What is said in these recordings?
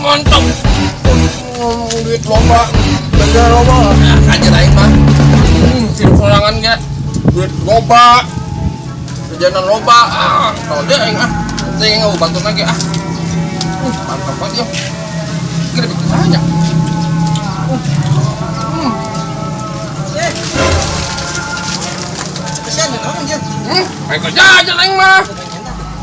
Mantap. Duit loba, benda loba. Nah, kajian aing mah. Tim sorangan ge. Duit loba. Jajanan loba. Ah, tau deh aing ah. Penting aku bantu lagi ah. Mantap banget ya. Gede bikin banyak. Kesian ya, kamu anjir. Aing kerja aja aing mah.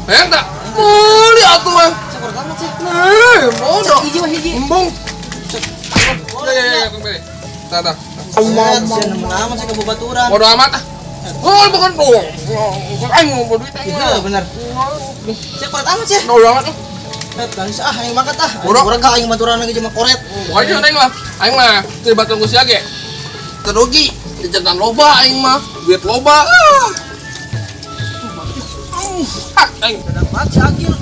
Hayang tak? Beli atuh mah. Syukur banget sih. Nih, bodoh. Hiji mah hiji. Embung. Ya, aku beli. Tah, tah. Sian nemen amat sih ke babaturan. Bodoh amat ah. Oh, bukan tuh. Aing mau duit aing. Iya, bener. Siap koret amat sih. Bodoh amat. Tangis ah, aing makan ah. Bodoh. Urang ka aing baturan lagi jeung koret. Bukan sih aing mah. Aing mah teu batur ku sia ge. Teu rugi. Jajanan loba aing mah, duit loba. Ah. Aing dapat si Agil.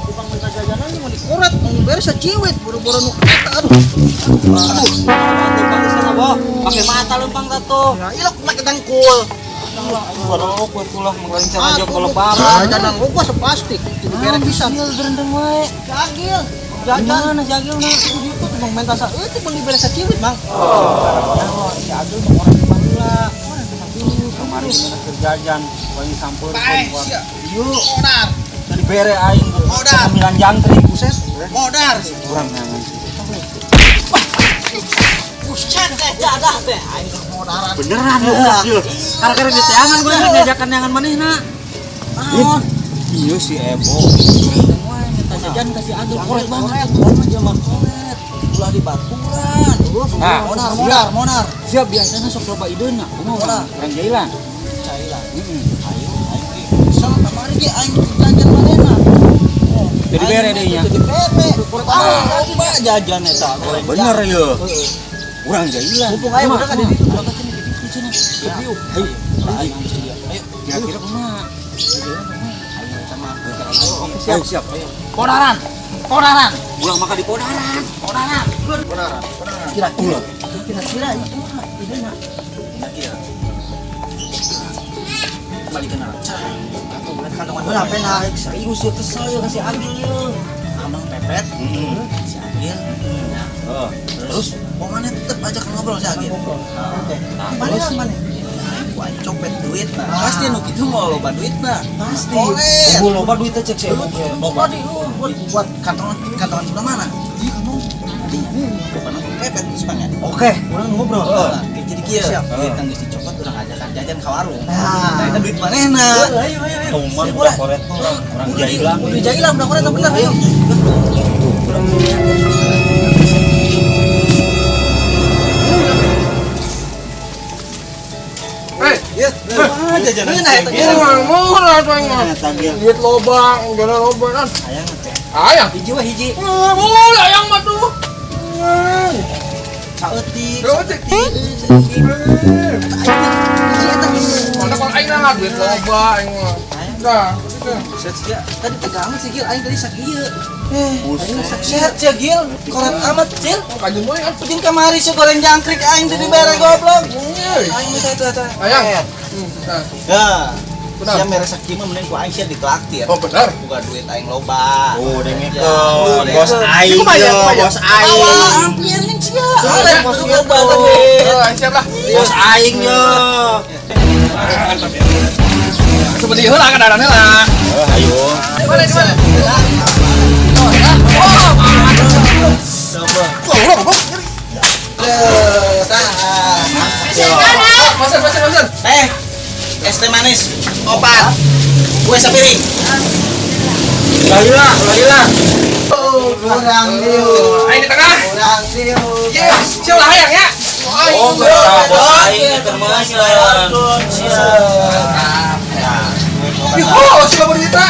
Tukang minta jajanan mau dikoret, mau beres saciwit, boro-boro nu eta aduh. Aduh, lempang di sana, Boh. Pakai mata lempang tuh. Nah, ilok make dangkul. Aduh, kue tulah menglain cara jauh ke lebaran. Jajanan gua sepasti, jadi beres pisan. Agil berendeng wae. Si Agil, jajan. Mana si Agil na? Itu tuh bang minta saeutik bang dibere saciwit, Bang. Nah, si Agil mah orang depan heula. Kemarin kita keur jajan, paling sampeurkeun buat. Yuk, Modar, tadi bere aing Modar. cemilan jangkrik. buset. Modar. Kurang nyangan. Buset teh jadah teh. Aing keur modaran. Beneran ya, Agil. Karena diteangan gue ngajakan neangan manehna. Naon? Iya si Ebo. Wae minta jajan ka si Agil koret banget. Koret jelema koret. Ulah di baturan. Nah, Modar, modar, modar. Siap biasanya sok loba ideuna. Kumaha Modar. urang jailan. Cailan. Heeh. Ayo, aing ge. Kesel kamari ge aing jajan manehna. Jadi bere deui nya. Jadi bere. Ah, loba jajan eta. Goreng Bener ya. Heeh. Urang jailan. Mumpung aya budak ka di ditu, budak ka di ditu cenah. Ayo. Ayo. Ayo. Ayo. Kira-kira kumaha? Ayo sama. Oke, siap, siap. Podaran. Podaran. Ulang makan di Podaran. Podaran. Podaran. Kira-kira. Kira-kira itu mah idena. Kira. Balik kenal. Atuh bener kantongan heula pena. Serius ya kesel ya kasih Agil ya. Amang pepet. Si Agil. Ya. Oh, Terus pokoknya tetep ajak ngobrol si Agil. Oke. Mana mana? Gua copet duit nah. Pasti nu kitu mau loba duit nah. Pasti. Koret. Gua loba duitnya cek si Ebo. Loba di buat kantongan kantongan sebelah mana? Iya kamu. Artinya, bukan aku pepet terus bang ya. Oke, urang ngobrol. Nah, jadi kieu, duit nang geus dicopot urang ajakan jajan ka warung. Nah, eta duit manehna. Ayo, ayo, ayo. Tuman budak koret mah urang jailan. Udah jailan budak koret bener ayo. Hei, Iya, jajanan. Nah, eta ini mah murah tuh aing mah. Duit loba, jalan loba kan. Hayang teh. Ayang. Hiji wah hiji. Boleh ayang mah tuh. Saeutik. Saeutik. Hiji eta Mana kalau aing lah duit loba aing mah. Nah, udah. Buset sia. Tadi tegang sih Gil, aing tadi sakieu. Aing sakieu sia Gil, koret amat Cil. Oh, kajeun we kan. Bikin kamari sih goreng jangkrik aing tadi bare goblok. Aing minta itu eta. Ayang. Nah. Ya. Benar. Sia mere sakieu mah mending ku aing sia ditraktir. Oh, benar. Buka duit aing loba. Oh, dengekeun. Oh, Bos aing. Bos aing. Ampir ning sia. Aing Bos bos loba tadi. tadi. Siap lah. Bos aing yo. Seperti heula kadaran heula. Oh, ayo. Di mana di mana? Oh, Coba. oh, Tah. Pasar, pasar, pasar. Teh. Es teh manis opat. Kue sapiring. Larilah, larilah. Kurang dieu. Aing di tengah. Kurang dieu. Yes, siap lah hayang ya. Oh, bos aing keur meuseun. Oh, siapa berita?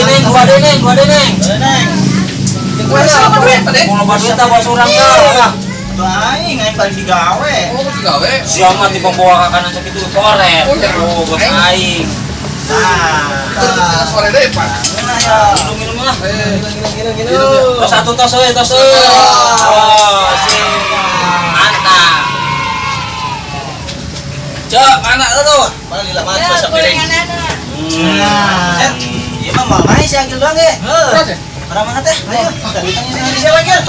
Neng, gua deh, neng, gua deh, neng. Neng. Kue siapa duit tadi? Mau loba duit bos urang ya. Aing aing paling digawe. Oh, masih gawe. Siapa tipe bawa kakanan sakitu koret. Oh, ya. Oh, bos aing. Nah, Terus sore deh, Pak. Minum-minum lah. Minum. Tos satu tos euy, tos euy. Oh, sip. Mantap. Cok, anak lu tuh. Mana lila banget Ya, sapiring. gorengan anak. Nah, set. Iya Imam mau main si Agil doang ge. Heeh. Orang mana teh? Ayo, tanya siapa Gil?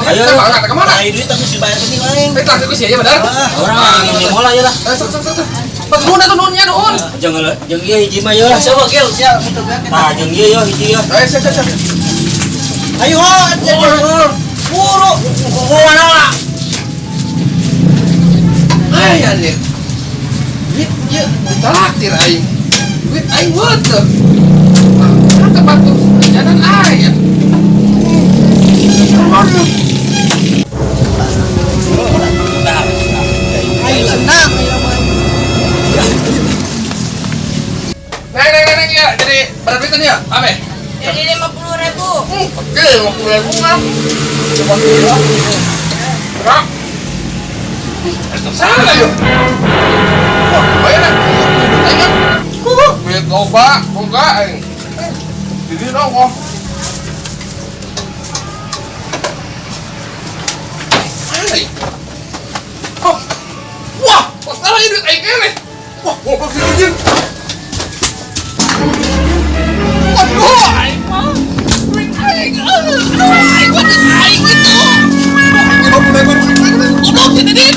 Ayo, banget ke mana? Ayo duit tapi si bayar ke aing. Eh, tah sih aja benar. Orang ini mola ya lah. Sok sok sok. Pas nuhun atuh nuhun nya nuhun. Jeung jeung ieu hiji mah ya lah. Siapa Gil? Siap. Tah jeung ieu yo hiji yo. Ayo siap siap. Ayo, buru. Mana? Ayo nih. Duit ieu ditraktir aing. Duit aing buat tuh. Ah, tempat tuh jajanan aya. Ayo senang. Neng neng neng ya, jadi berapa duitan ya? Ame? Jadi 50.000. Oke, 50.000 mah. Coba dulu. Berapa? Itu salah yuk. Wah, bayar lah. Ayo. Duit loba, boga aing. Jadi dong kok. Oh. Wah, kok salah ini duit aing kene. Wah, goblok si anjing. Waduh, aing mah. Duit aing. Aing mah duit aing itu. Goblok si Didit.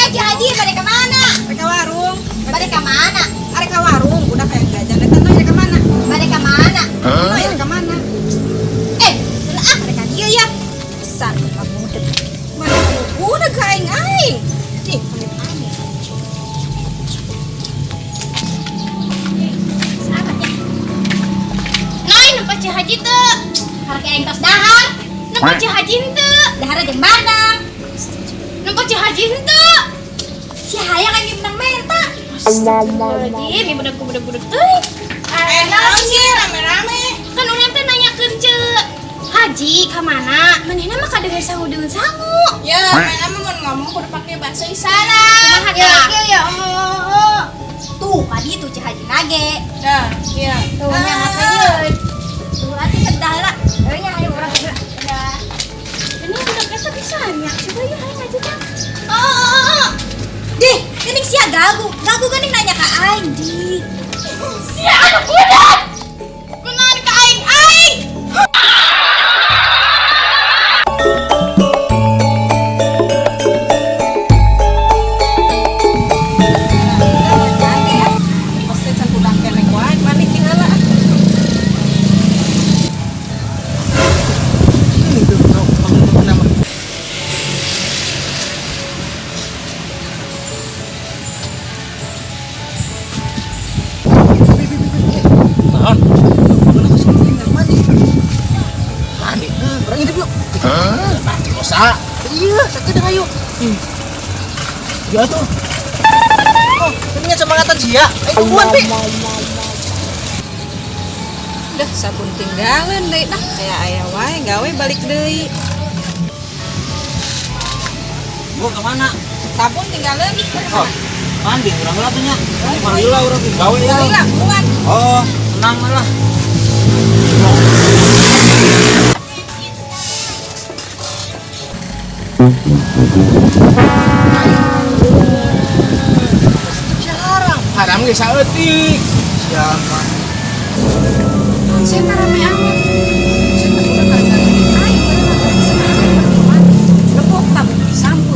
Ki Haji, balik ke mana? Balik ke warung. Balik ke mana? Arek ke warung, udah kayak jajan. Eta nanya ke mana? Balik ke mana? Nanya ke mana? Lah ah, mereka dia ya. Besar kamu budak. Mana kamu budak ka aing aing? Ih, Aneh. Selamat ya. Noi, nempat Ci Haji teu. Harga aing tos dahar. Nempat Ci Haji henteu. Dahar jeung badang. Nempat Ci Haji henteu. Si hayang aing menang menta. Astagfirullahaladzim, ieu budak budak-budak teuing. naon sih rame-rame? Kan urang teh nanyakeun Ceu Haji ka mana? Manehna mah kadeungeun sangu deungeun sangu. Ya, mana mah mun ngomong kudu pake bahasa isyarat. Kumaha tah? Ya, ya, oh. Tuh, kadi tuh Ci Haji nage. Dah, iya. Tuh, nya ieu. Tuh, atuh sedah lah. Heuh nya ayo urang geura. Dadah. Ini budak eta bisa nya. Coba yuk aing ngajeujang. Oh. Dih, geuning sia gagu. Gagu geuning nanya ka aing, di. Sia anu budak. Kunaon ka aing aing? Pasti can budak keneh wae, panik tinggal lah. Ini tuh, nama. Naon? Mandi. Mandi. Orang hidup yuk. Hah? Dosa. Iya, sakit ayo. Ya tuh. Oh, ini semangatan sia. Ayo tungguan, Pi. Udah sabun tinggalan deui dah kayak aya wae gawe balik deui. Gua ke mana? Sabun tinggalan. Oh, mandi urang lah tuh nya. Mandi lah urang gawe ya. Lah, buruan. Oh, tenang lah. Haram ge saeutik. Siapa? Saya tak rame amat. Saya tak udah gara-gara ini aing sekarang lepok tabung sampul.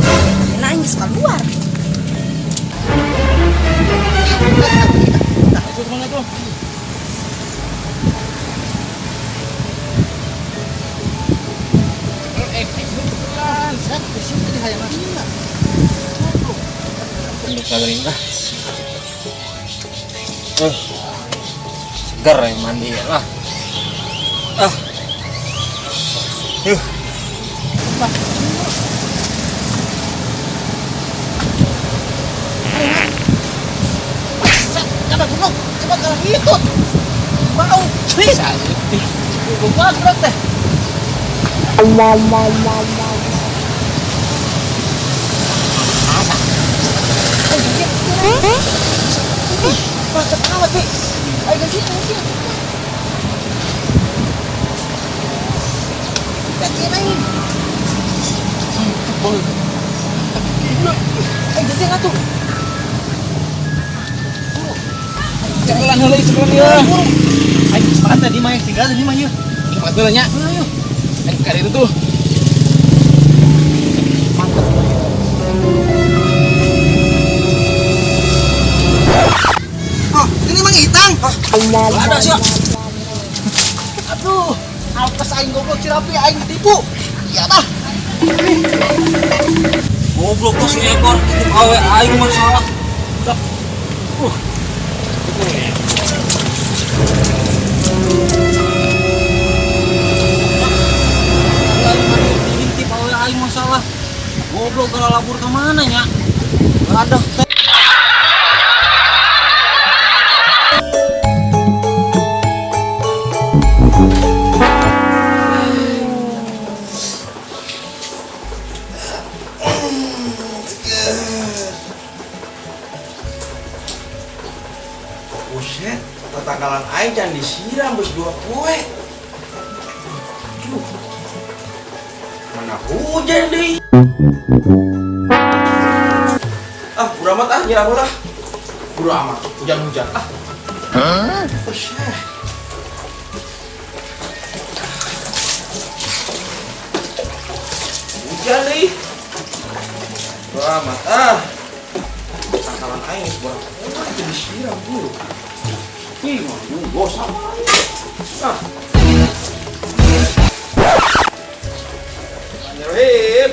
Nah, aing geus keluar. Itu mana tuh? Segar yang mandi ya lah. Ah. Yuh. Coba gunung, coba kalau itu. Bau. Bisa. Gua gerak teh. Masa amat, Pi. Ayo ganti, ganti. Ganti aing. Aing jajan atuh. Cekelan heula cekelan ieu. Aing semangat tadi mah tinggal di mah ieu. Semangat heula nya. Ayo. Aing ka ditu tuh. Mantap. Oh, ini Mang Itang. Ada sih. Aduh, alkes aing goblok cirapi aing ditipu. Iya tah. Goblok tuh si ekor titip awe aing masalah. Titip awe aing masalah. Goblok kalau labur ke mana nya? Gak ada. Buset, tetanggalan aing jangan disiram geus 2 poe. Aduh. Mana hujan deui. Ah, bodo amat ah, nyiram lah. Bodo amat, hujan-hujan ah. Hah? Buset. Hujan deui. Bodo amat ah. Tetanggalan aing geus bodo amat disiram dulu. Ih, mah dosa. Ah. Nyerip.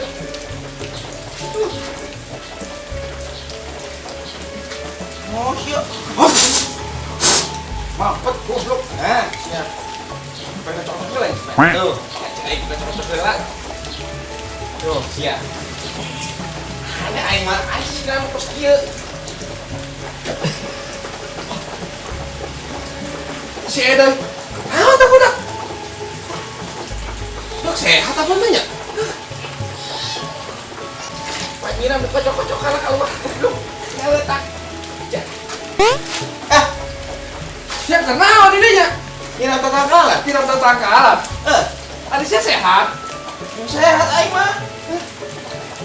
Oh, sia. Oh. Mampet goblok. Nah, sia. Pengen cocok heula. Tuh, aing kita cocok heula. Tuh, sia. Aneh aing mah aing siram kos kieu. Si Edan, ah tak budak. Dok sehat apa nanya? Pak nyiram kocok-kocok kalah kalau mah goblok. Ngeletak. Ah, Siap kenal dirinya. nyiram tetanggalan. Nyiram tetanggalan. Eh, Alisnya sehat. sehat aing mah.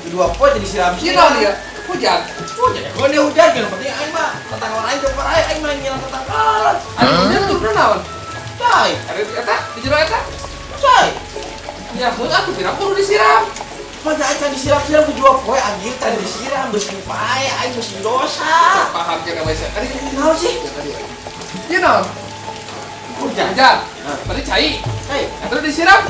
2 poe jadi siram-siram. Nyiram dia. Hujan. Hujan. Gua nih hujan kan penting aing mah tetanggalan aing coba aing mah nyiram tetanggalan. Ada hujan turun naon? Cai, Ada eta di jero eta. cai. Ya heuh atuh pira kudu disiram. Mana aing can disiram-siram ku 2 poe anjir can disiram geus pae aing geus dosa. Paham kena bae sia. Tadi Naon sih? Ieu naon? Hujan. Hujan. Berarti cai. Cai, Eta disiram.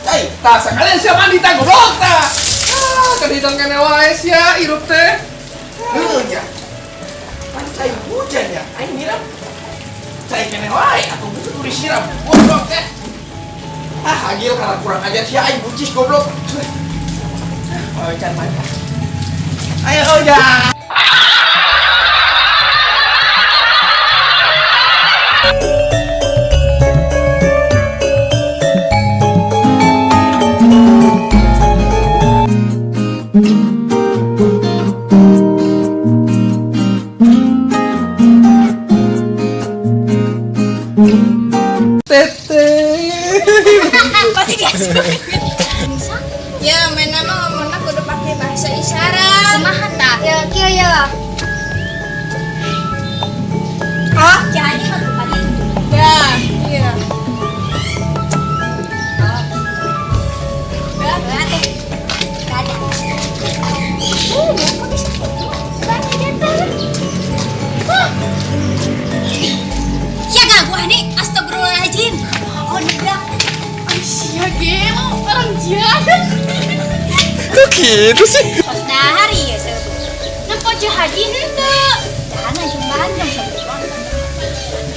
cai. Tah sakalian sia mandi tah goblok tah. Ah, tadi hidang kene wae sia hirup teh. Heuh nya. Pan cai hujan ya, aing nyiram. Cai kene wae atuh kudu disiram. Goblok teh. Ah, agil karena kurang ajar sia aing bucis goblok. Oh, can mandi. Ayo hujan. Teteh. Pasti dia suka. Bisa? Ya, main nama ngomongna kudu pakai bahasa isyarat. Kumaha tah? Ya kieu ya. Hah? Jadi mah tadi. Ya, iya. Berarti ada. Kok bisa gitu? Banyak datang. Hah. Ya ganggu nih, astagfirullahaladzim. Oh, nabrak. Sia gelo, orang jahat. Kok gitu sih? Tos dahar ieu sebut. Nempo Haji henteu. Dahana jeung Bandung sebut.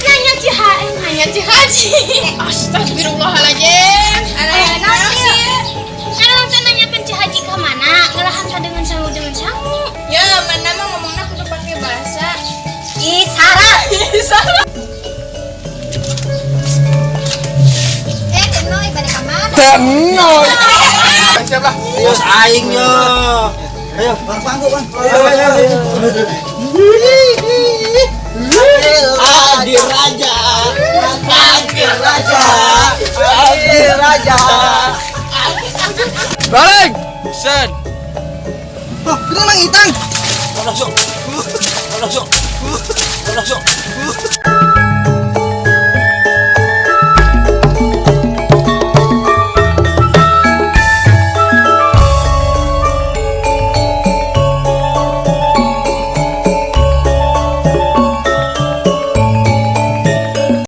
Nanya Ci nanya Ci Haji. Astagfirullahaladzim. Eh, naon sih? Nah, teh nanyakeun Ci Haji ka mana? Ngelahan ka dengan sangu dengan sangu. Ya, mana mah ngomongna kudu pakai bahasa Isyarat. isyarat. Eh, Tenoy bade ka mana? Tenoy. Siap lah. Bos aing yo. Ayo, Bang Panggo, Bang. Ayo, ayo, ayo. Adi Raja. Adi Raja. Adi Raja. Balik. Sen. Oh, gini Mang Itang. Langsung. Langsung. Langsung.